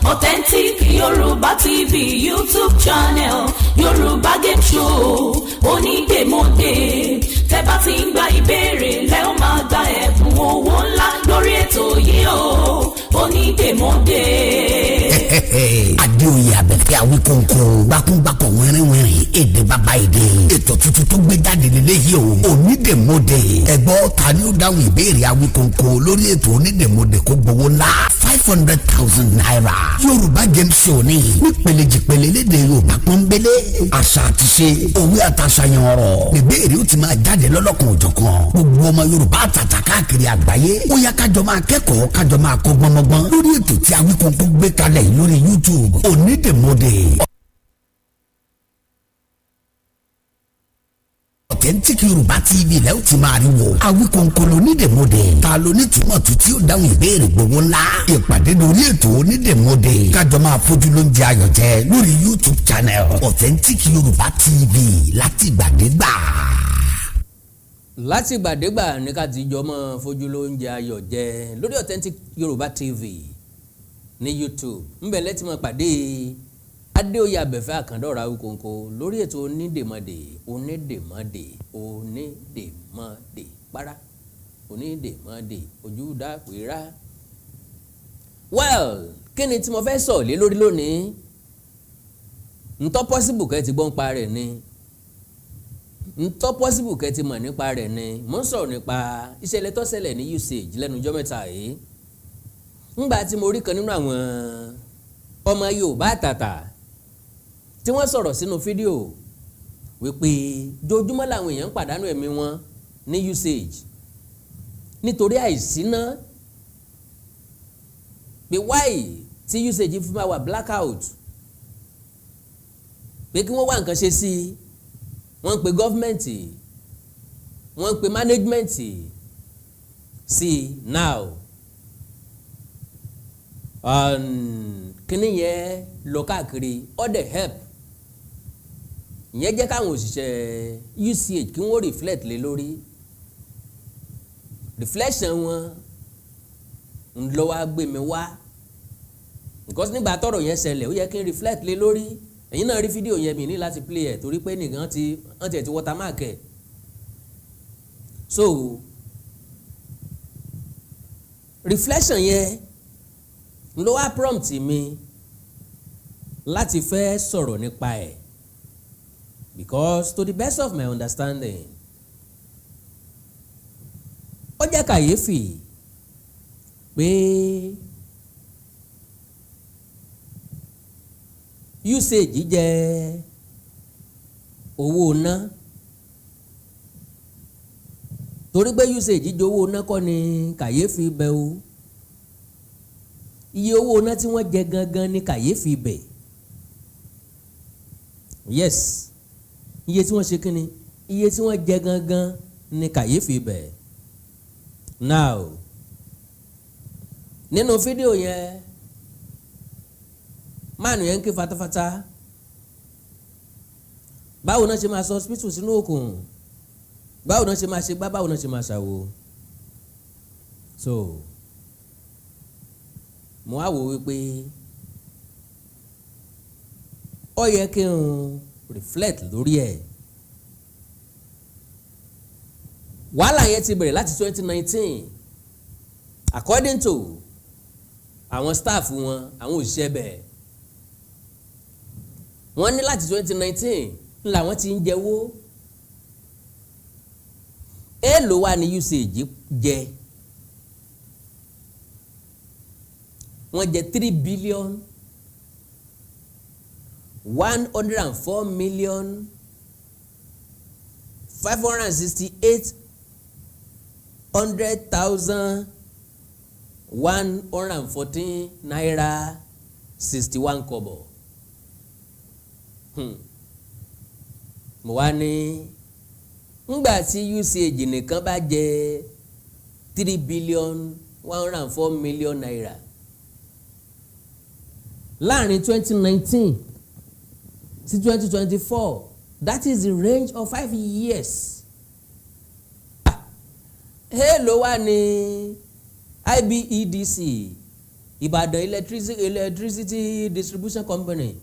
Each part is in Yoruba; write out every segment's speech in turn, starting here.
Authentic Yorùbá TV YouTube channel, Yorùbá game show onídèmọdè. Tẹ́ bá ti ń gba ìbéèrè lẹ́ ó máa gba ẹ̀bùn owó ńlá lórí ètò yìí o, onídèmọdè. Adéoyè Abẹ́fẹ́ Awíkóńkó, gbákúngbákọ̀, wẹ́rẹ́wẹ́rẹ́, èdè bàbá èdè. Ètò tuntun tó gbé jáde lélẹ́yìí o, onídèmọdè. Ẹ̀gbọ́n, ta ni ó dáhùn ìbéèrè Awíkóńkó lórí ètò onídèmọdè kó gbowó ńlá, ₦500,000? Yorùbá game show ni, nípele jìpele, lédè Yorùbá pọ́nbélé, àṣà àti ṣe, òwe àtàṣàyàn ọ̀rọ̀. Ìbéèrè ó ti máa jáde lọ́lọ́kan òjọ̀kan. Gbogbo ọmọ Yorùbá àtàtà káàkiri àgbáyé, ó yá, kájọ máa kẹ́kọ̀ọ́, kájọ máa kọ́ gbọ́nmọ́gbọ́n lórí ètò tí Awíkóńkó gbé kalẹ̀ yìí lórí YouTube, onídèmọdè. Authentic Yorùbá TV lẹ́ ó ti máa rí wo. Awíkóńkó lónídèmọdè. Ta ló ní túmọ̀ tó tí ó dáhùn ìbéèrè gbowó ńlá? Ìpàdé lórí ètò onídèmọdè, kájọ máa fojú ló ń jẹ ayọ̀ jẹ lórí YouTube channel Authentic Yorùbá TV látìgbàdégbà. Látìgbàdégbà ní ká ti jọ mọ́ fojú ló ń jẹ ayọ̀ jẹ lórí Authentic Yorùbá TV ní YouTube. Ńbẹ̀ lẹ́tí mọ́ pàdé Adéoyè Abẹ́fẹ́ Àkàndọ̀rọ̀ Awíkonko lórí ètò onídèmọdè, onídèmọdè, onídèmọdè para, onídèmọdè ojú dápẹ́rá. Well, kí ni tí mo fẹ́ sọ̀ lé lórí lónìí? Ntọ́ possible kẹ́ ti gbọ́ ń pa rẹ̀ ni, ntọ́ possible kẹ́ ti mọ̀ nípa rẹ̀ ni. Mo ń sọ̀rọ̀ nípa ìṣẹ̀lẹ̀ tó ṣẹlẹ̀ ní UCH lẹ́nu ọjọ́ mẹ́ta yìí. Ńgbà tí mo rí kan nínú àwọn ọmọ Yorùbá àtàtà tí wọ́n sọ̀rọ̀ sínú fídíò wípé jojúmọ́ làwọn èèyàn ń pàdánù ẹ̀mí wọn ní UCH nítorí àìsíná, pé why tí UCH fi máa wà blackout, pé kí wọ́n wá nǹkan ṣe sí i. Wọ́n ń pe government, wọ́n ń pe management sí i. Now, kíní yẹn lọ káàkiri, ó dẹ̀ help. Ìyẹn jẹ́ káwọn òṣìṣẹ́ UCH kí wọ́n reflect lé lórí. Reflection wọn ń lọ wá gbé mi wá, because nígbà tọ́rọ̀ yẹn ṣẹlẹ̀, ó yẹ kí n reflect lé lórí. Ẹ̀yin náà rí fídíò yẹn, mi ní láti play ẹ̀ torí pé nìkan ti wọ́n tiẹ̀ ti watermark ẹ̀. So reflection yẹn ló wá prompt mi láti fẹ́ sọ̀rọ̀ nípa ẹ̀, because to the best of my understanding, ó jẹ́ kàyéfì pé UCH jẹ́ owó ná, torí pé UCH jẹ́ owó ná kọ́ ni kàyéfì bẹ́ o. Iye owó ná tí wọ́n jẹ gangan ni kàyéfì bẹ̀. Yes, iye tí wọ́n ṣe kínni, iye tí wọ́n jẹ gangan ni kàyéfì bẹ̀. Now, nínú fídíò yẹn, máàlù yẹn ń ké fatafata. Báwo náà ṣe máa sọ hospital sínú òkun? Báwo náà ṣe máa ṣe gbá? Báwo náà ṣe máa ṣàwò? So mo á wò wípé ó yẹ kí n reflect lórí ẹ̀. Wàhálà yẹn ti bẹ̀rẹ̀ láti 2019, according to àwọn staff wọn, àwọn òṣìṣẹ́ bẹ̀. Wọ́n ní láti 2019 làwọn ti ń jẹ́wọ́. Èèlò wà ní UCH jẹ? Wọ́n jẹ ₦3,104,568,114.61. Mo wá ní ngbà tí UCH nìkan bá jẹ ₦3,104,000,000 láàrin 2019 sí 2024, that is the range of 5 years. Èèlò wà ní IBEDC Ìbàdàn Electricity Distribution Company,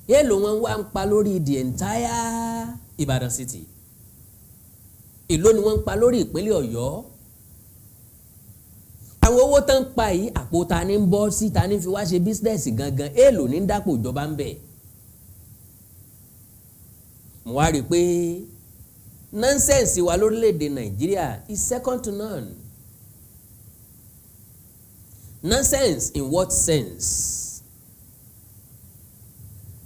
èèlò wọn wá ń pa lórí the entire Ìbàdàn city? Èló ni wọ́n ń pa lórí ìpínlẹ̀ Ọ̀yọ́? Àwọn owó tán ń pa yìí, àpò ta ní ń bọ́ sí? Ta ní fi wá ṣe business gangan? Èèlò ní ń dápò ìjọba ń bẹ̀? Mo wá rí i pé nonsense wa lórílẹ̀‐èdè Nàìjíríà is second to none. Nonsense in what sense?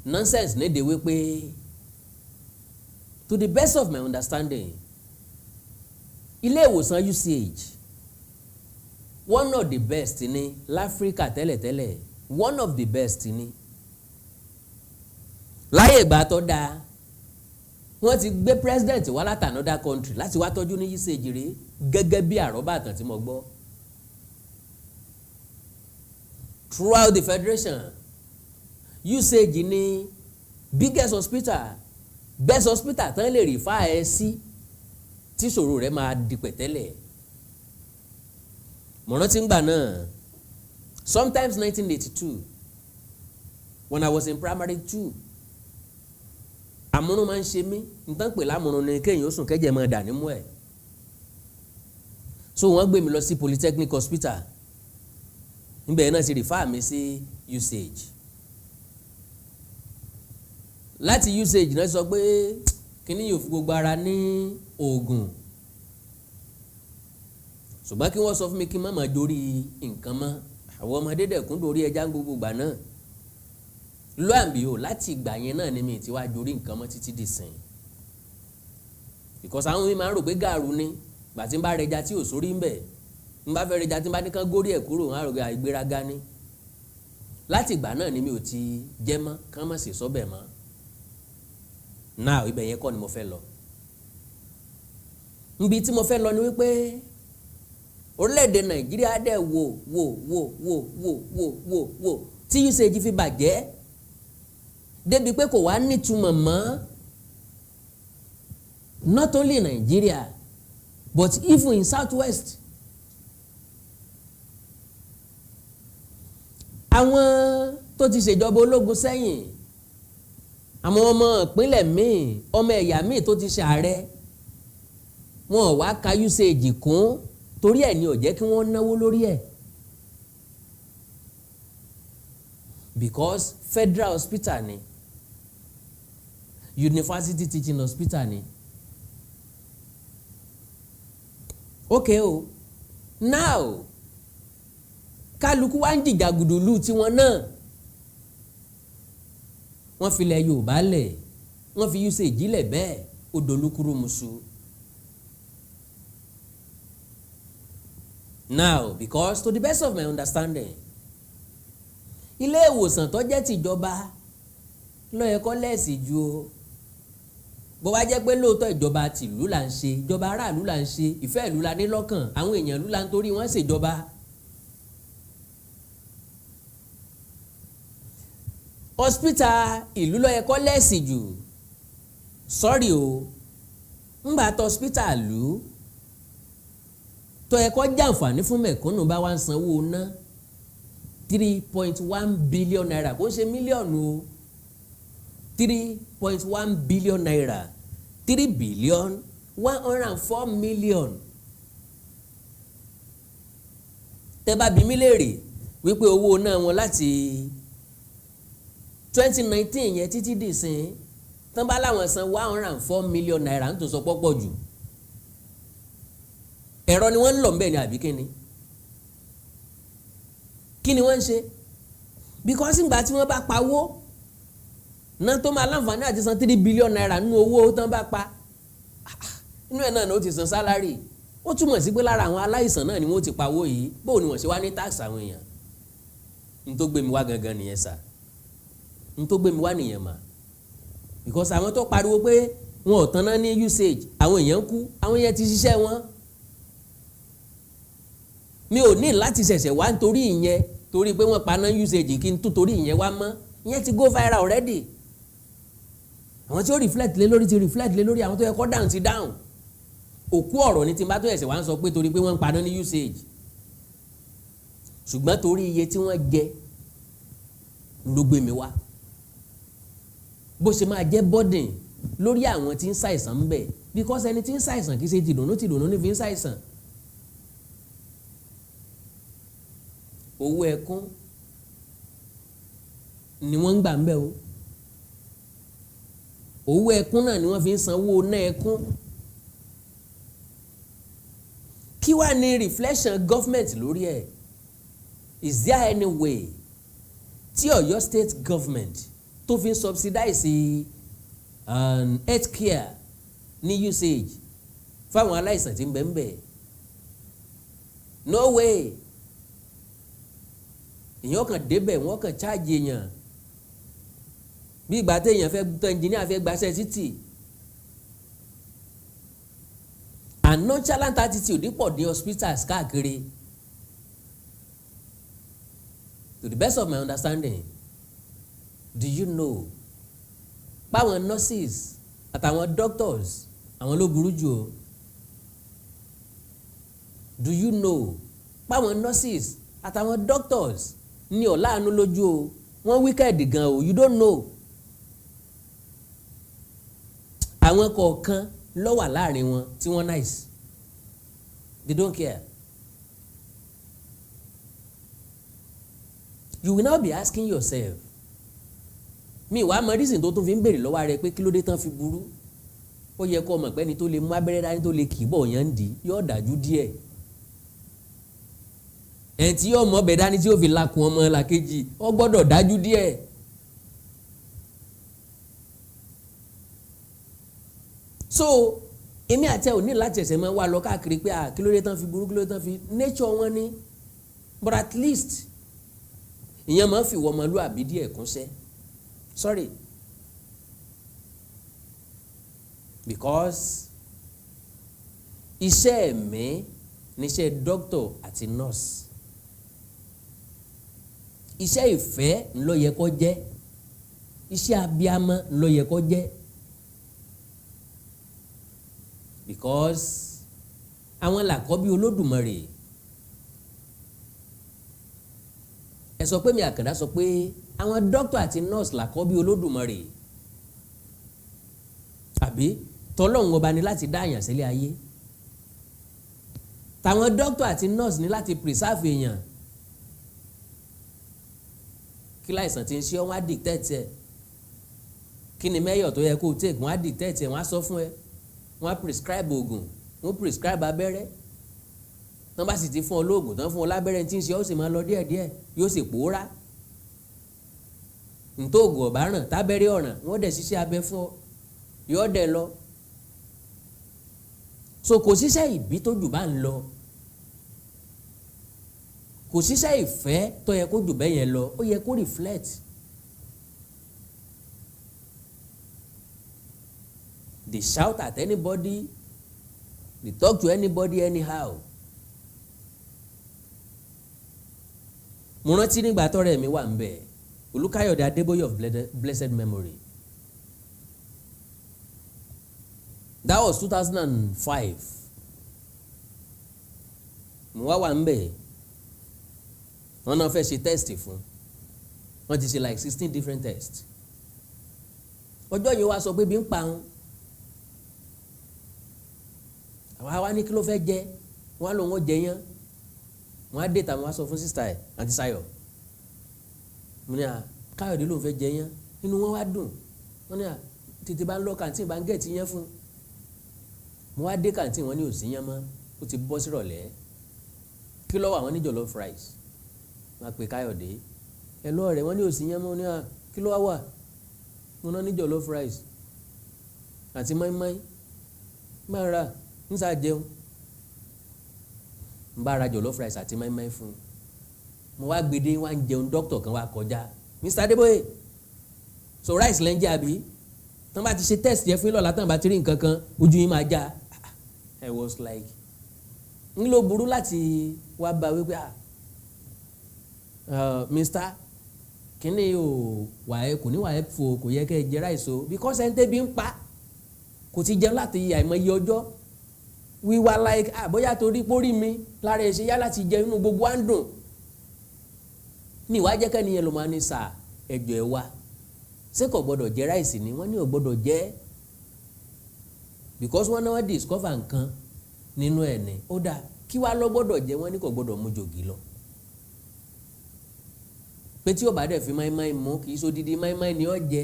Nonsense nídìí wípé, to the best of my understanding, ilé ìwòsàn UCH, one of the best ní láfíríkà tẹ́lẹ̀tẹ́lẹ̀, one of the best ní láyé ìgbà tó dáa. Wọ́n ti gbé president wá láti another country láti wá tọ́jú ní UCH rí, gẹ́gẹ́ bí àrọ́bà àtàn tí mo gbọ́. Throughout the federation, UCH ní biggest hospital, best hospital tán lè refer ẹ sí tí ìṣòro rẹ̀ máa di pẹ̀tẹ́lẹ̀. Mo rántí ngbà náà, sometimes 1982, when I was in primary two, àmúrun máa ń ṣe mí. Nǹkan pè lámúrun ni kéèyàn ó sùn, kẹ́jẹ̀ máa dà nímú ẹ̀. So wọ́n gbé mi lọ sí Polytechnic Hospital. Níbẹ̀ náà ti refer mi sí UCH. Láti UCH náà sọ pé kíní yóò fi gbogbo ara ní oògùn, ṣùgbọ́n kí wọ́n sọ fún mi kí n má máa jórí nǹkan mọ́. Àwọn ọmọdé dẹ̀kún dórí ẹja gbogbo ìgbà náà. Lo and behold, láti ìgbà yẹn náà ni mi ti wá jórí nǹkan mọ́ títí dì sìn, because àwọn mi máa ń rò pé gàrú ni. Gbà tí n bá rẹja tí ò sórí ń bẹ̀, n bá fẹ́ rẹja, tí n bá ní kán górí ẹ̀ kúrò, wọn á rò pé àìgbéraga ni. Láti ìgbà náà ni mi ò ti jẹ́ mọ́, kán má sì sọ́bẹ̀ mọ́. Now, ibẹ̀ yẹn kọ́ ni mo fẹ́ lọ. Nbi tí mo fẹ́ lọ ni wípé orílẹ̀-èdè Nàìjíríà dẹ̀ wò wò wò wò wò wò wò wò tí UCH fi bàjẹ́ débi pé kò wá nítumọ̀ mọ́, not only in Nigeria but even in South West. Àwọn tó ti ṣèjọba ológun sẹ́yìn, àwọn ọmọ ìpínlẹ̀ míì, ọmọ ẹ̀yà míì tó ti ṣe ààrẹ, wọn ò wá ka UCH kún, torí ẹ̀ ni ò jẹ́ kí wọ́n náwó lórí ẹ̀, because federal hospital ni, university teaching hospital ni. Okay o, now kálukú wá ń jìjàgùdù lù tiwọn náà. Wọ́n filẹ̀ Yorùbá lẹ̀, wọ́n fi UCH lẹ̀ bẹ́ẹ̀, ó dolúkúrú musu. Now, because to the best of my understanding, ilé ìwòsàn tó jẹ́ tìjọba ló yẹ kó lẹ́sì ju o. Bó bá jẹ́ pé lóòótọ́ ìjọba tìlú là ń ṣe, ìjọba aráàlú là ń ṣe, ìfẹ́ ìlú la ní lọ́kàn, àwọn èèyàn ìlú la ń torí wọ́n ṣèjọba. Hospital ìlú ló yẹ kó lẹ́sì jù. Sorry o, ńgbà tó hospital ìlú tó yẹ kó jàǹfààní fún mẹ̀kúnnù bá wá ń sanwó ná ₦3.1 billion, kò ń ṣe mílíọ̀nù o, ₦3.1 billion, 3 billion 104 million. Tẹ́ bá bi mí léèrè wípé owó náà wọn láti 2019 yẹn títí dìsín, tán bá láwọn san ₦104 million, ń tó sọ pọ́pọ̀ jù. Ẹ̀rọ ni wọ́n ń lọ ńbẹ̀ ni àbí kíni kí ni wọ́n ń ṣe? Because ìgbà tí wọ́n bá pawó náà tó máa láǹfààní àti san ₦3 billion nínú owó tán bá pa, inú ẹ̀ náà ni ó ti san salary. Ó túmọ̀ sí pé lára àwọn aláìsàn náà ni wọ́n ti pawó yìí. Bóun ni wọ́n ṣe wá ní tax àwọn èèyàn? N tó gbé mi wá gangan nìyẹn sà, n tó gbé mi wá nìyẹn mà, because àwọn tó pariwo pé wọn ò tanná ní UCH, àwọn èèyàn kú, àwọn èèyàn ti ṣiṣẹ́ wọn. Mi ò ní láti ṣẹ̀ṣẹ̀ wá nítorí ìyẹn, torí pé wọ́n paná UCH, kí n tún torí ìyẹn wá mọ́. Ìyẹn ti go viral already. Àwọn tí ó reflect lé lórí ti reflect lé lórí, àwọn tó yẹ kó down ti down. Òkú ọ̀rọ̀ ni tí n bá tó ẹ̀sẹ̀ wá ń sọ pé torí pé wọ́n ń paná ní UCH. Ṣùgbọ́n torí iye tí wọ́n jẹ ló gbé mi wá. Bó ṣe máa jẹ́ burden lórí àwọn tí ń ṣàìsàn ń bẹ̀, because ẹni tí ń ṣàìsàn kì í ṣe tìdùnnú tìdùnnú ní fi ń ṣàìsàn. Owó ẹkún ni wọ́n ń gbà ń bẹ̀ o. Owó ẹkún náà ni wọ́n fi ń sanwó náà ẹkún. Kí wàá ní reflection government lórí ẹ̀? Is there any way tí Ọ̀yọ́ state government tó fi ń subsidize health care ní UCH fáwọn aláìsàn tí ń bẹ ń bẹ? No way. Èèyàn kàn débẹ̀, wọ́n kàn charge èèyàn bí ìgbà téèyàn fẹ́ tó engineer fẹ́ gbaṣẹ́ títì. And nonchalant attitude pọ̀ ní hospitals káàkiri. To the best of my understanding, do you know páwọn nurses àtàwọn doctors, àwọn ló burú jù o? Do you know páwọn nurses àtàwọn doctors ní ọ̀làánú lójú o? Wọ́n wicked gan o. You don't know. Àwọn kọ̀ọ̀kan ló wà láàrin wọn tí wọ́n nice. They don't care. You will now be asking yourself, mi wàá mọ reason tó tún fi ń béèrè lọ́wọ́ rẹ pé kí ló dé tán fi burú. Ó yẹ kó mọ̀ pé ẹni tó lè mú abẹ́rẹ́ dání, tó lè kì í bọ̀ yẹn ń dì yóò dájú díẹ̀. Ẹni tí yóò mọ ọbẹ̀ dání tí yóò fi lakùn ọmọ làkejì, ó gbọ́dọ̀ dájú díẹ̀. So èmi àti ẹ ò ní láti ẹsẹ̀ máa wá lọ káàkiri pé à, kí ló dé tán fi burú, kí ló dé tán fi nature wọn ní. But at least ìyẹn máa ń fi wọ́n ọmọlúàbí díẹ̀ kúnṣẹ́. Sorry, because iṣẹ́ ẹ̀mí níṣẹ́ doctor àti nurse. Iṣẹ́ ìfẹ́ ńlọ yẹ kó jẹ́, iṣẹ́ abiyamọ ńlọ yẹ kó jẹ́, because àwọn làkọ́bí Olódùmarè. Ẹ sọ pé mi Àkàndá sọ pé àwọn doctor àti nurse làkọ́bí Olódùmarè, àbí tọ́lọ́hún ọba ni láti dá àyàn sílé ayé, tàwọn doctor àti nurse ní láti preserve èèyàn. Kí láìsàn tí ń ṣe ọ́, wọ́n á dictate ẹ̀. Kí ni mẹ́yọ̀ tó yẹ kó o take, wọ́n á dictate ẹ̀, wọ́n á sọ fún ẹ, wọ́n á prescribe oògùn, wọ́n prescribe abẹ́rẹ́. Tán bá sì ti fún ọ lóògùn tán, fún ọ lábẹ́rẹ́, tí ń ṣe ọ́ sì máa lọ díẹ̀díẹ̀, yóò sì pòórá. Ntòògùn ọ̀bá ràn, tábẹ́rẹ́ ọ̀ràn, wọ́n dẹ̀ ṣiṣẹ́ abẹ fún ọ, yóò dẹ̀ lọ. So kò síṣẹ́ ìbí tó jù bá ń lọ, kò síṣẹ́ ìfẹ́ tó yẹ kó jù bẹ́ẹ̀ yẹn lọ. Ó yẹ kó reflect. They shout at anybody, they talk to anybody anyhow. Mo rántí nígbà tọ́rẹ́ mi wà ń bẹ̀, Olúkáyọ̀dé Adébóyè of blessed memory. That was 2005. Mo wá wà ń bẹ̀, wọ́n náà fẹ́ ṣe test fún, wọ́n ti ṣe like 16 different tests. Ọjọ́ yìí wá sọ pé bí ń pa òun. Àwa wá ní kí ló fẹ́ jẹ, wọ́n á lòun ó jẹ yán. Wọ́n á dé tàwọn wá sọ fún sísá ẹ̀, àǹtí Sayọ̀. Mo ní à, Káyọ̀dé lòun fẹ́ jẹ yán. Inú wọn wá dùn, wọ́n ní à, tètè bá ń lọ kàǹtì, bá ń gẹ̀ẹ́tì yán fún. Mo wá dé kàǹtì, wọn ní ò sí yán mọ́, ó ti bọ́ sírọ̀lẹ́. Kí ló wà? Wọ́n ní jollof rice. Wọ́n á pe Káyọ̀dé, ẹ lọ́ọ̀ rẹ̀. Wọ́n ní ò sí yán mọ́. Ní à, kí ló wá wà? Mo náà ní jollof rice àti mọ́ínmọ́ín máa ra ń sá jẹun. N bá ra jollof rice àti mọ́ínmọ́ín fún un. Mo wá gbede, wá ń jẹun. Dókítà kan wá kọjá, Mr. Adébóyè, so rice lẹ́ ń jẹ àbí? Tán bá ti ṣe test yẹn fún yín lọ́la, tán bá ti rí nǹkan kan, ojú yín máa já. I was like, ń ló burú láti wá bá wípé, ah, Mr. kíní o, wà ẹ kò ní wà ẹ fò, kò yẹ kẹ́ ẹ jẹ rice o, because ẹni tẹ́bi ń pa kò ti jẹun láti àìmọye ọjọ́. We were like, ah, bóyá torí pórí mi lára ẹ̀ ṣe yá láti jẹ, inú gbogbo wa ń dùn. Ní ìwà jẹ́kẹ́ nìyẹn ló máa ní sà ẹjọ́ ẹ wá, ṣé kò gbọ́dọ̀ jẹ rice ni? Wọ́n ní ò gbọ́dọ̀ jẹ because wọ́n náà wọ́n discover nǹkan nínú ẹ̀ ní. Ó dáa, kí wàá lọ gbọ́dọ̀ jẹ? Wọ́n ní kò gbọ́dọ̀ mú jògì lọ, pé tí ó bá dẹ̀ fi máìmáì mú, kì í so dídí máìmáì ni ó jẹ,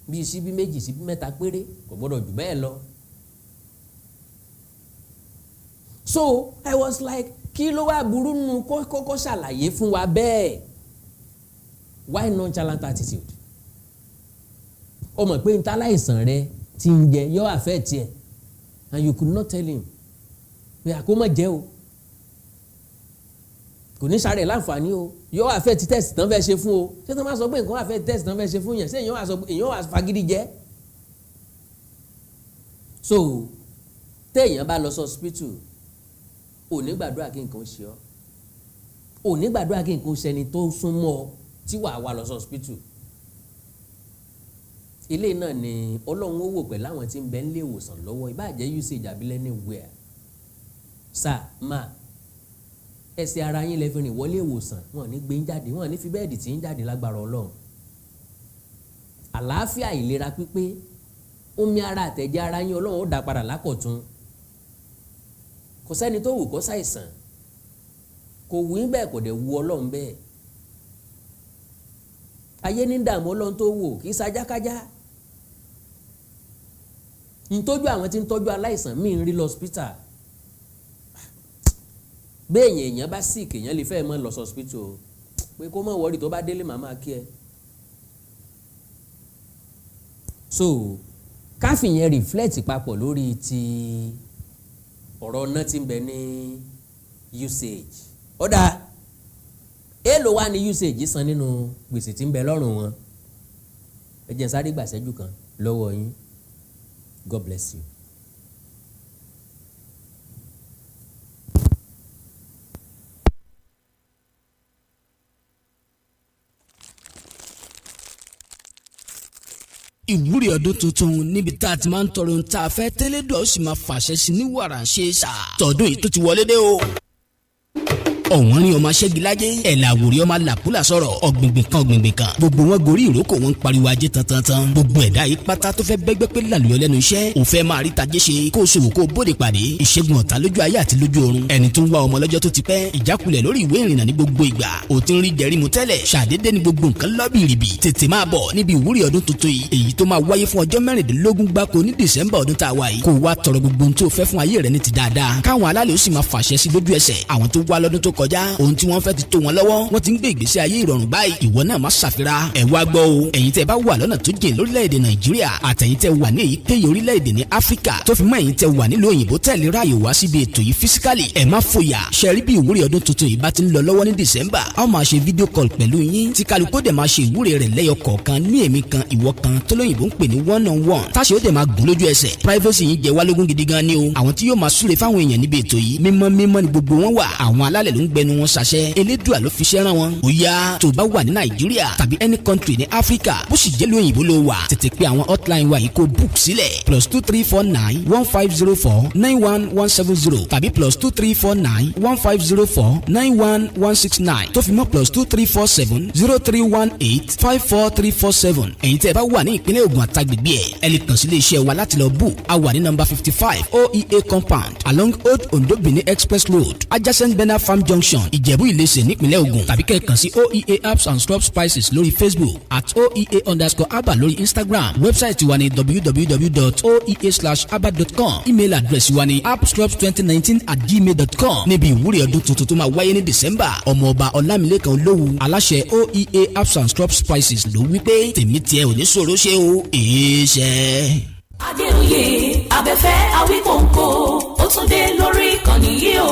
bíi síbí 2, síbí 3 péré, kò gbọ́dọ̀ jù bẹ́ẹ̀ lọ. So I was like, kí ló wá burú nù kọ́kọ́ ṣàlàyé fún wa bẹ́ẹ̀? Why nonchalant attitude? Ó mọ̀ pé ntàláìsàn rẹ ti ń jẹ yọ àfẹ́ tiẹ̀ and you could not tell him pé àkómọ̀ jẹ́ o, kò ní sáré láǹfààní o, yọ àfẹ́ ti test tán fẹ́ ṣe fún o. Ṣé tó máa sọ pé nǹkan àfẹ́ test tán fẹ́ ṣe fún yẹn, ṣé èèyàn wà sọ èèyàn wà fagídí jẹ́? So téèyàn bá lọ sí hospital, ò ní gbàdúrà kí nǹkan ṣe ọ́, ò ní gbàdúrà kí nǹkan ṣẹni tó súnmọ́ ọ tí wàá wà lọ sí hospital. Ilé náà ni Ọlọ́run ó wò pẹ̀lú àwọn tí ń bẹ nílé ìwòsàn lọ́wọ́, ìbáà jẹ́ usage àbí anywhere. Sà máa ẹsẹ̀ ara yín lẹ fi rìn wọlé ìwòsàn, wọn ní gbé ń jáde, wọn ní fi bed tí ń jáde lágbára Ọlọ́run. Àlàáfíà, ìlera pípé, omi ara àtẹ̀jẹ́ ara yín, Ọlọ́run ó dá padà lákọ̀tún. Kò sẹ́ni tó wù kó ṣàìsàn, kò wù í bẹ́ẹ̀, kò dẹ̀ wù Ọlọ́run bẹ́ẹ̀. Ayé ní dààmú Ọlọ́run tó wò kì í sajákájá ntọ́jú àwọn tí ń tọ́jú aláìsàn míì ń rí lọ hospital. Bẹ́ẹ̀ èèyàn bá sick, èèyàn lè fẹ́ mọ́ lọ hospital o, pé kó má worry, tó bá délé màmá kí ẹ. So káfíyẹn reflect papọ̀ lórí ti ọ̀rọ̀ náà tí ń bẹ ní usage. Ó dáa, èèlò wá ní usage san nínú gbèsè tí ń bẹ lọ́rùn wọn? Ẹ jẹ́ n sáré gbàṣẹ́jú kan lọ́wọ́ yín. God bless you. Ìwúrí ọdún tuntun níbi tá a ti máa ń tọrọ ohun tá a fẹ́ tẹ́lẹ̀ dọ̀, ó sì máa fàṣẹ sí ní wàrà ṣe é sà. Tọdún yìí tó ti wọlé dé o, ọ̀wọ́n ní ọmọ aṣẹ́gilájẹ́ ẹ̀là àwòrí ọmọ làkúlà sọ̀rọ̀ ọ̀gbìngbìn kan ọ̀gbìngbìn kan, gbogbo wọn gorí ìrókò, wọn ń pariwo ajé tantantan. Gbogbo ẹ̀dá yìí pátá tó fẹ́ bẹ́gbẹ́ pé làlùyọ lẹ́nu iṣẹ́, ò fẹ́ máa rí tajé ṣe, kó o ṣòwò, kó o bóde pàdé, ìṣègùn ọ̀tá lójú ayé àti lójú ọ̀run, ẹni tó ń wá ọmọ lọ́jọ́ tó ti pẹ́, ìjákulẹ̀ lórí ìwé ìrìnnà ní gbogbo ìgbà, ò ti ń rí jẹrí mu tẹ́lẹ̀, ṣàdédé ní gbogbo nǹkan lọ́bìrìbì, tètè máa bọ̀ níbi ìwúrí ọdún tuntun yìí, èyí tó máa wáyé fún ọjọ́ 16 gbáko ní December ọdún tá a wà yìí, kó o wá tọrọ gbogbo ohun tó fẹ́ fún ayé rẹ ní ti dáadáa, káwọn alálẹ̀ ó sì máa fàṣẹ sí lójú ẹsẹ̀. Àwọn tó wá lọ́dún tó kọjá, ohun tí wọ́n fẹ́ ti tó wọn lọ́wọ́, wọ́n ti ń gbé ìgbésí ayé ìrọ̀rùn báyìí. Ìwọ náà má ṣàfira. Ẹ wá gbọ́ o, ẹ̀yin tẹ́ bá wà lọ́nà tó jìn lórílẹ̀‐èdè Nàìjíríà, àtẹ̀yin tẹ́ wà ní èyíkéyìí orílẹ̀-èdè ní Áfíríkà, tó fi mọ́ ẹ̀yin tẹ́ wà nílùú òyìnbó tẹ̀lé ráàyè wá síbi ètò yìí physically, ẹ má fòyà. Ṣe rí bí ìwúrí ọdún tuntun yìí bá ti ń lọ lọ́wọ́ ní December, a ó máa ṣe video call pẹ̀lú yín, tí kálukú dẹ̀ máa ṣe ìwúrí rẹ̀ lẹ́yọ kọ̀ọ̀kan ní èmi kan ìwọ kan, tó lóyìnbó ń pè ní one on one, táṣe ó dẹ̀ máa gùn lójú ẹsẹ̀. Privacy yín jẹ wá lógún gidi gan ni o. Àwọn tí yóò máa súre fáwọn èèyàn níbi ètò yìí, mímọ́ mímọ́ ni gbogbo wọn wà. Àwọn alálẹ̀ ló ń gbẹnu wọn ṣàṣẹ, Elédùà ló fi ṣẹ́ rán wọn. Ó yá, tó bá wà ní Nàìjíríà tàbí any country ní Áfíríkà, bó sì jẹ́ lóyìnbó ló wà, tètè pé àwọn hotline wa yìí kó book sílẹ̀: +234 915 049 1170 tàbí +234 915 049 1169, tó fi mọ́ +234 703 185 4347. Ẹ̀yin tẹ́ ẹ bá wà ní ìpínlẹ̀ Ògùn àtàgbègbè ẹ̀, ẹ lè kàn sí iléeṣẹ́ wa láti lọ book. A wà ní number 55 OEA compound, along Old Ondo Benin Express Road, adjacent Bena Farm Junction, Ìjẹ̀bú Ìlẹsẹ̀, nípínlẹ̀ Ògùn, tàbí kẹ́ ẹ kàn sí OEA Herbs and Scrub Spices lórí Facebook, @oea_abba lórí Instagram. Website wa ní www.oea/abba.com. Email address wa ní appscrubs2019@gmail.com. Níbi ìwúrí ọdún tuntun tó máa wáyé ní December, Ọmọọba Ọlámilékan Olówù, aláṣẹ OEA Herbs and Scrub Spices, ló wí pé tèmi tiẹ̀ ò ní ṣòro ṣe o, èé ṣe. Adéoyè Abẹ́fẹ́ Awíkòǹkò, ó tún dé lórí ìkànnì yìí o.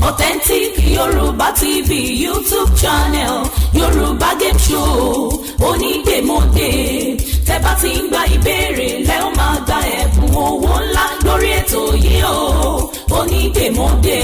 Authentic Yorùbá TV YouTube channel, Yorùbá game show onídèmọdè. Tẹ́ bá ti ń gba ìbéèrè lẹ́ ó máa gba ẹ̀bùn owó ńlá lórí ètò yìí o, onídèmọdè.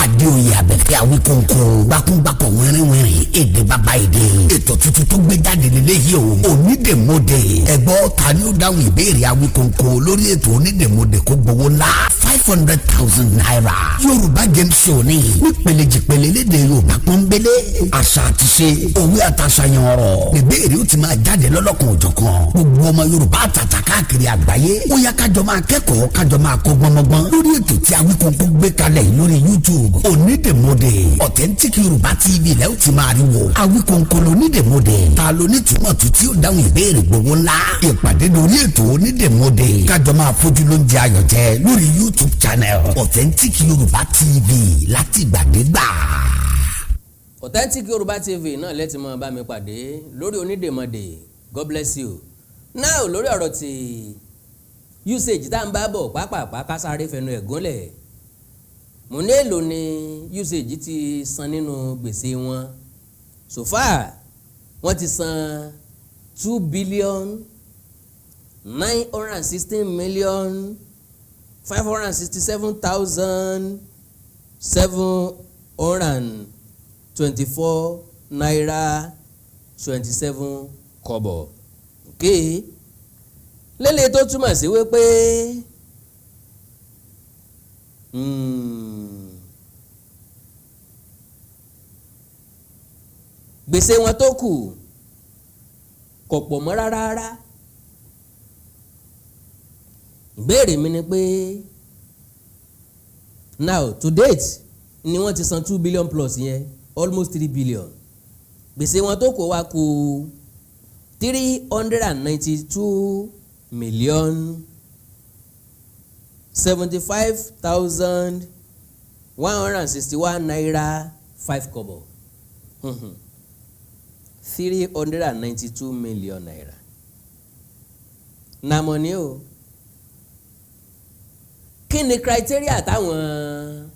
Adéoyè Abẹ́fẹ́ Awíkóńkó, gbákúngbákọ̀ wẹ́rẹ́wẹ́rẹ́, èdè bàbá èdè, ètò tuntun tó gbé jáde lélẹ́yìí o, onídèmọdè. Ẹ̀gbọ́n, ta ni ó dáhùn ìbéèrè Awíkóńkó lórí ètò onídèmọdè kó gbowó ńlá? Five ₦500,000. Yorùbá game show ni nípele jìpele lédè Yorùbá pọ́nbélé, àṣà àti ṣe, òwe àtàṣàyàn ọ̀rọ̀ ìbéèrè ó ti máa jáde lọ́lọ́kan òjọ̀kan. Gbogbo ọmọ Yorùbá àtàtà káàkiri àgbáyé, ó yá, kájọ máa kẹ́kọ̀ọ́, kájọ máa kọ́ gbọ́nmọ́gbọ́n lórí ètò tí Awíkonko gbé kalẹ̀ yìí lórí YouTube, Onídèmọdè. Authentic Yorùbá TV lẹ́ ó ti máa rí wo. Awíkonko lónídèmọdè. Ta ló ní túmọ̀ tó tí ó dáhùn ìbéèrè gbowó ńlá? Ìpàdé lórí ètò Onídèmọdè, kájọ máa fojú ló ń jẹ ayọ̀ jẹ lórí YouTube channel Authentic Yorùbá TV látìgbàdégbà. Authentic Yorùbá TV náà lẹ́tì mọ́ bá mi pàdé lórí Onídèmọdè. God bless you. Now, lórí ọ̀rọ̀ tí UCH tá n bá bọ̀, pápápá kásáré fẹnu ẹ̀ gúnlẹ̀. Mo ní èlò ni UCH ti san nínú gbèsè wọn so far? Wọ́n ti san ₦2,916,567,724.27. Okay, lélẹ̀ tó túmọ̀ sí wípé gbèsè wọn tó kù kò pọ̀ mọ́ rárá rárá. Ìbéèrè mi ni pé, now, to date ni wọ́n ti san 2 billion plus yẹn, almost 3 billion. Gbèsè wọn tó kù wá kù ₦392,075,161.05. ₦392 million na money o. Kí ni criteria táwọn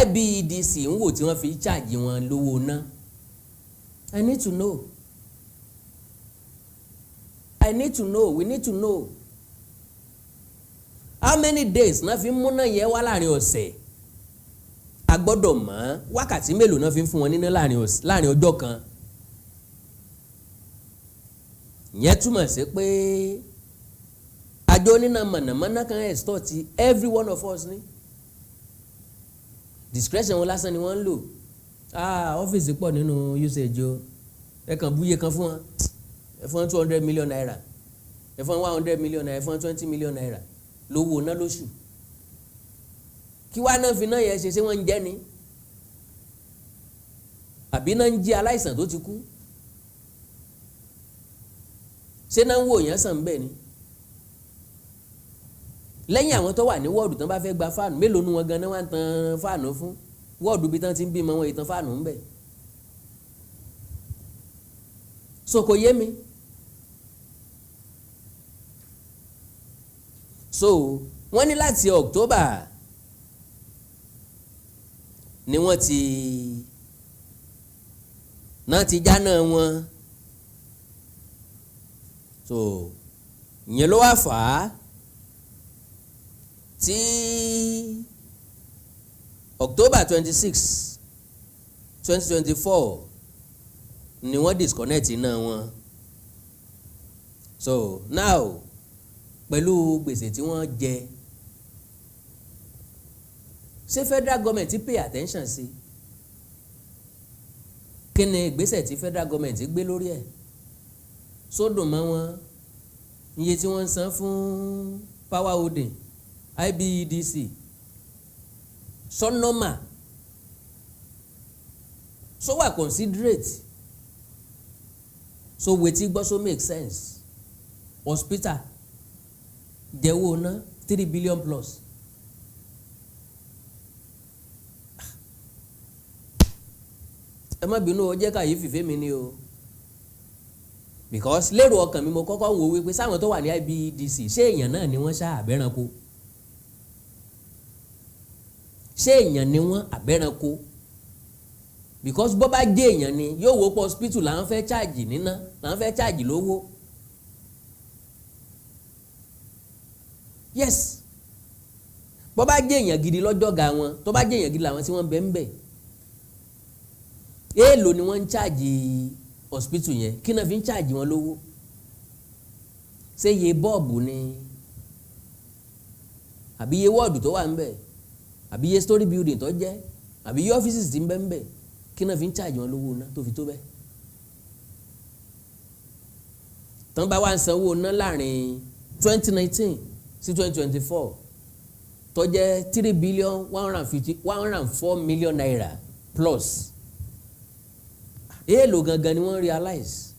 IBEDC ń wò tí wọ́n fi charge wọn lówó ná? I need to know. I need to know. We need to know how many days náà fi ń múná yẹn wá láàrin ọ̀sẹ̀. A gbọ́dọ̀ mọ̀ wákàtí mélòó náà fi ń fún wọn níná láàrin ọjọ́ kan. Ìyẹn túmọ̀ sí pé àjọ oníná mọ̀nàmọ́ná kan extort every one of us ní discretion wọn lásán ni wọ́n ń lò. Ah, ọ́fíìsì pọ̀ nínú UCH o, ẹ kàn búyè kan fún wọn, ẹ fún wọn ₦200 million, ẹ fún wọn ₦100 million, ẹ fún wọn ₦20 million lówó ná lóṣù. Kí wàá náà fi náà yẹn ṣe? Ṣé wọ́n ń jẹ́ ni àbí náà ń jí aláìsàn tó ti kú? Ṣé náà ń wò yẹn sàn bẹ́ẹ̀ ni? Lẹ́yìn àwọn tó wà ní wọ́ọ̀dù tán bá fẹ́ gba fáànù, mélòó nu wọn gan-an wá ń tan fáànù fún? Wọ́ọ̀dù bí tán ti ń bímọ, wọn ìtan fáànù ń bẹ̀. So kò yé mi. So wọ́n ní láti October ni wọ́n ti náà ti jáná wọn. So ìyẹn ló wá fà á tí October 26, 2024 ni wọ́n disconnect iná wọn. So now, pẹ̀lú gbèsè tí wọ́n jẹ, ṣé federal government pay attention sí? Kí ni ìgbésẹ̀ tí federal government gbé lórí ẹ̀? Sódùn mọ́ wọn iye tí wọ́n ń san fún power holding IBEDC? Ṣó normal? Ṣó wà considerate? So wetin gbọ́? So make sense? Hospital jẹ́wọ́ ná 3 billion plus. Ẹ má bínú o, jẹ́ kàyéfì fẹ́mi ni o, because lérò ọkàn mi, mo kọ́kọ́ wò wípé sáwọn tó wà ní IBEDC, ṣé èèyàn náà ni wọ́n ṣá àbẹ́ranko? Ṣé èèyàn ni wọ́n àbẹ́ranko? Because bó bá jẹ́ èèyàn ni, yóò wò pọ̀ hospital là ń fẹ́ charge níná, là ń fẹ́ charge lówó. Yes, bó bá jẹ́ èèyàn gidi lọ́jọ́ ga wọn, tó bá jẹ́ èèyàn gidi làwọn tí wọ́n bẹ̀ ń bẹ̀, èèlò ni wọ́n ń charge hospital yẹn? Kí náà fi ń charge wọn lówó? Ṣé iye bọ́ọ̀bù ni? Àbí iye ward tó wà ń bẹ̀, àbí iye story building tó jẹ́, àbí iye offices tí ń bẹ ń bẹ̀, kí náà fi ń charge wọn lówó ná tó fi tó bẹ́ẹ̀? Tán bá wá ń sanwó ná láàrin 2019 sí 2024 tó jẹ́ 3 billion 150 104 million naira plus, èèlò gangan ni wọ́n realize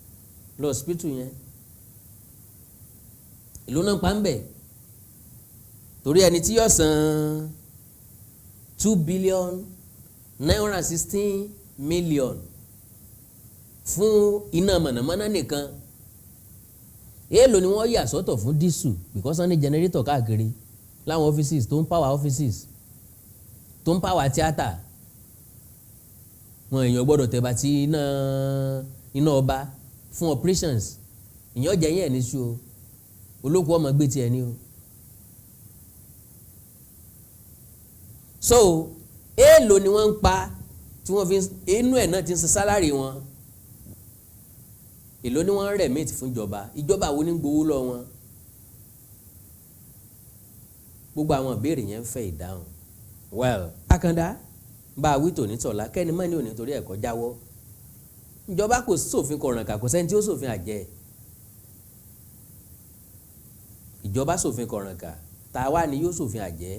lọ hospital yẹn? Èlò náà pa ń bẹ̀? Torí ẹni tí yóò san 2 billion 916 million fún iná mọ̀nàmọ́ná nìkan, èèlò ni wọ́n yà sọ́tọ̀ fún diesel? Because wọ́n ní generator káàkiri láwọn offices tó ń power, offices tó ń power theatre wọn. Èèyàn gbọ́dọ̀ tẹ̀ bá ti iná ọba fún operations. Ìyẹn jẹ́ yẹn ní ṣu o, olókùú ọmọ gbé tiẹ̀ ní o. So èèlò ni wọ́n ń pa tí wọ́n fi inú ẹ̀ náà ti ń san salary wọn? Èló ni wọ́n ń remit fún ìjọba? Ìjọba wo ní gbowó lọ wọn? Gbogbo àwọn ìbéèrè yẹn ń fẹ́ ìdáhùn. Well, Akanda bá a wí tòní tọ̀la, kẹ́ni mọ́ni ò ní torí ẹ̀kọ́ jáwọ́. Ìjọba kò sófin kọ̀rànkà, kò sẹ́ni tí ó sófin àjẹ́. Ìjọba sófin kọ̀rànkà, tá a wá ni yóò sófin àjẹ́?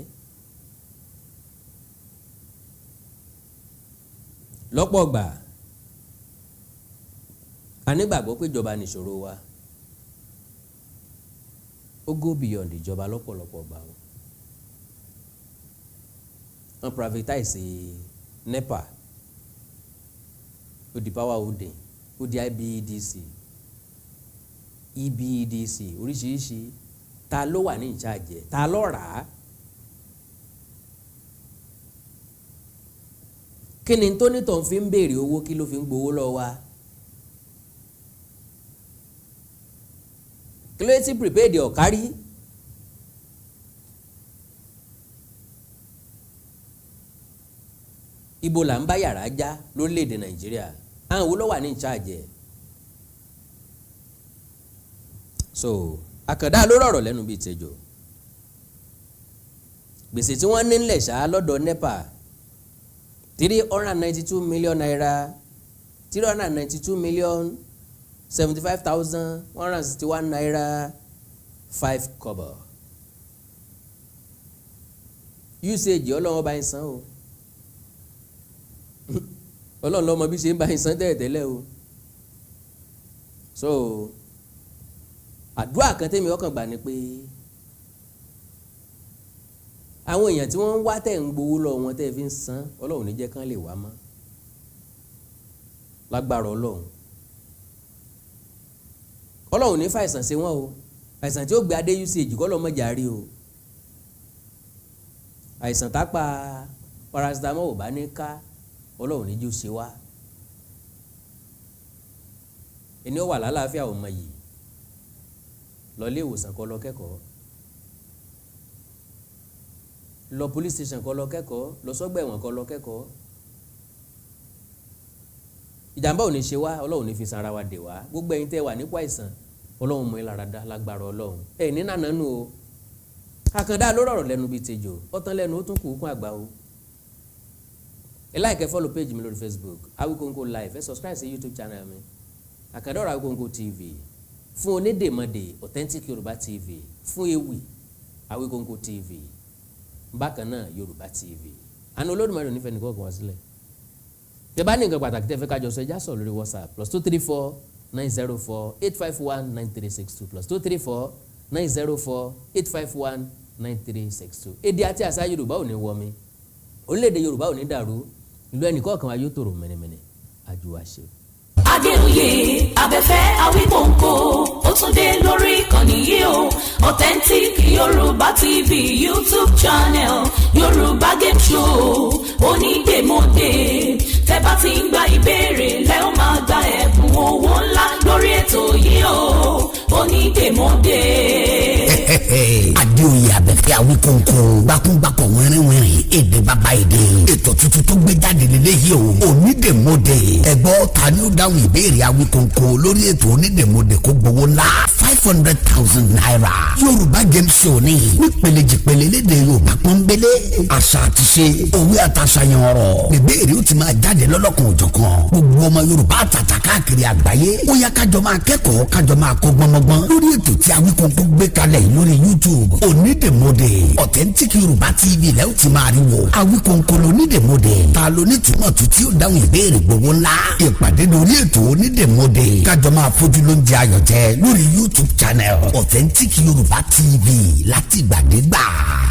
Lọ́pọ̀ gbà, a nígbàgbọ́ pé ìjọba nìṣòro wa. Ó go beyond ìjọba lọ́pọ̀lọpọ̀ gbà o. Wọ́n privatize NEPA, ó di power holding, ó di IBEDC, EBEDC, oríṣiríṣi. Ta ló wà ní ìcháàjẹ? Ta ló rà á? Kí ni tónítọ̀ fi ń béèrè owó? Kí ló fi ń gbowó lọ́wọ́ wa? Kí ló ti prepaid ọ̀kárí? Ibo là ń bá yàrá já lórílẹ̀‐èdè Nàìjíríà? Àwọn wo ló wà ní ìcháàjẹ? So Àkàndá ló rọ̀rọ̀ lẹ́nu bíi tẹjọ. Gbèsè tí wọ́n ní nílẹ̀ ṣá lọ́dọ̀ NEPA, 392 million naira, 392,075,161 naira 5 kobo. Usage, Ọlọ́run bá ń san o. Ọlọ́run lọ́mọ bí ṣe ń bá ń san tẹ́lẹ̀tẹ́lẹ̀ o. So àdúrà kan tẹ́mi ọkàn gbà ni pé àwọn èèyàn tí wọ́n ń wá tẹ̀ ń gbowó lọ wọn tẹ́ fi ń san, Ọlọ́run ní jẹ́ kán lè wá mọ́ lágbára Ọlọ́run. Ọlọ́run ní fàìsàn ṣe wọ́n o. Àìsàn tí ó gbé adé usage kọ́ lọ́mọ jàre o. Àìsàn tápà paracetamol ò bá ní ká, Ọlọ́run ní jó ṣe wá. Ẹni ó wà lálàáfíà ò mọ yìí, lọ ilé ìwòsàn kó lọ kẹ́kọ̀ọ́, lọ police station kó lọ kẹ́kọ̀ọ́, lọ sọ́gbà ẹ̀wọ̀n kó lọ kẹ́kọ̀ọ́. Ìjàmbá ò ní ṣe wá, Ọlọ́run ní fi sanra wa dè wá. Gbogbo ẹ̀yin tẹ́ wà nípò àìsàn, Ọlọ́run mú ẹ lára dá lágbára Ọlọ́run. Ẹ̀ ní nànà nù o. Àkàndá ló rọ̀rọ̀ lẹ́nu bíi tejò, ọ̀tán lẹ́nu, ó tún kù kún àgbà o. Ẹ like, ẹ follow page mi lórí Facebook, Awikonko Live. Ẹ subscribe sí YouTube channel mi, Àkàndá ọ̀rọ̀ Awikonko TV, fún onídèmọdè Authentic Yorùbá TV, fún ewì Awikonko TV, bákan náà Yorùbá TV. Àná Olódùmarè onífẹ̀ẹ́ nìkan kan wá sílẹ̀. Tẹ́ bá ní nǹkan pàtàkì tẹ́ fẹ́ ká jọ sọ, ẹ já sọ̀rọ̀ lórí WhatsApp, +234 904 851 9362, +234 904 851 9362. Èdè àti àṣà Yorùbá ò ní wọmi, orílẹ̀-èdè Yorùbá ò ní dàrú, ìlú ẹnìkọ̀ọ̀kan wa yóò tòrò mẹ́nẹ́mẹ́nẹ́ àjùwà ṣe. Adéoyè Abẹ́fẹ́ Awíkòǹkò, ó tún dé lórí ìkànnì yìí o. Authentic Yorùbá TV YouTube channel, Yorùbá game show onídèmọdè. Tẹ́ bá ti ń gba ìbéèrè lẹ́ ó máa gba ẹ̀bùn owó ńlá lórí ètò yìí o, onídèmọdè. Adéoyè Abẹ́fẹ́ Awíkóńkó, gbákúngbákọ̀ wẹ́rẹ́wẹ́rẹ́, èdè bàbá èdè. Ètò tuntun tó gbé jáde lélẹ́yìí o, onídèmọdè. Ẹ̀gbọ́, ta ni ó dáhùn ìbéèrè Awíkóńkó lórí ètò onídèmọdè kó gbowó ńlá? Five ₦500,000. Yorùbá game show ní nípele jìpele lédè Yorùbá pọ́nbélé, àṣà àti ṣe, òwe àtàṣàyàn ọ̀rọ̀, ìbéèrè ó ti máa jáde lọ́lọ́kan òjọ̀kan. Gbogbo ọmọ Yorùbá àtàtà káàkiri àgbáyé, ó yá, kájọ máa kẹ́kọ̀ọ́, kájọ máa kọ́ gbọ́nmọ́gbọ́n lórí ètò tí Awíkonko gbé kalẹ̀ yìí lórí YouTube, Onídèmọdè. Authentic Yorùbá TV lẹ́ ó ti máa rí wò. Awíkonko lónídèmọdè. Ta ló ní túmọ̀ tó tí ó dáhùn ìbéèrè gbowó ńlá? Ìpàdé lórí ètò Onídèmọdè, kájọ máa fojú ló ń jẹ ayọ̀ jẹ lórí YouTube channel Authentic Yorùbá TV látìgbàdégbà.